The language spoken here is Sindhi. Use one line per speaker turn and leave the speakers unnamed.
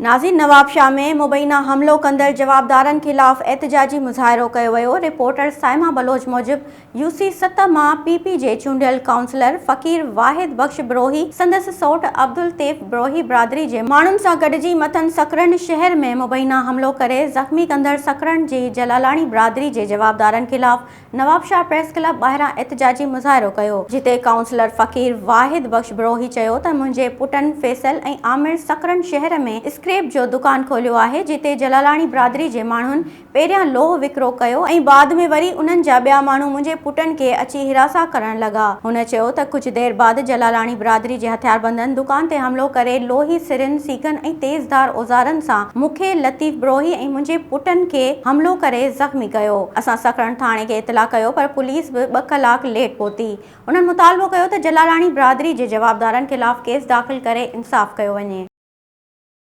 ناظرين نوابشاهه ۾ مبينا حملو ڪندڙ جوابدارن خلاف احتجاجي مظاهرو ڪيو ويو، رپورٽر صائمه بلوچ موجب يو سي ست مان پي پي جي چونڊيل ڪائونسلر فقير واحد بخش بروهي سندس سئوٽ عبدالطيف بروهي برادري جي ماڻهن سان گڏجي مٿن سڪرنڊ شهر ۾ مبينا حملو ڪري زخمي ڪندڙ سڪرنڊ جي جلالاڻي برادري جي جوابدارن خلاف نوابشاهه پريس ڪلب ٻاهران احتجاجي مظاهرو ڪيو، جتي ڪائونسلر فقير واحد بخش بروهي چيو ته منهنجي پٽن فيصل ۽ عامر سڪرنڊ شهر ۾ اسڪريپ جو دڪان کوليو آهي، جتي جلالاڻي برادري جي ماڻهن پهريان لوهه وڪرو ڪيو ۽ بعد ۾ وري انهن جا ٻيا ماڻهو منهنجي پٽن کي اچي هراسان ڪرڻ لڳا. هن چيو ته ڪجهه دير بعد جلالاڻي برادري جي هٿياربندن دڪان تي حملو ڪري لوهي سرين، سيخن ۽ تيز ڌار اوزارن سان مون کي، لطيف بروهي ۽ منهنجي پٽن کي حملو ڪري زخمي ڪيو. اسان سڪرنڊ ٿاڻي کي اطلاع ڪيو پر پوليس به ٻه ڪلاڪ ليٽ پهتي. انهن مطالبو ڪيو ته جلالاڻي برادري جي جوابدارن خلاف ڪيس داخل ڪري انصاف ڪيو وڃي.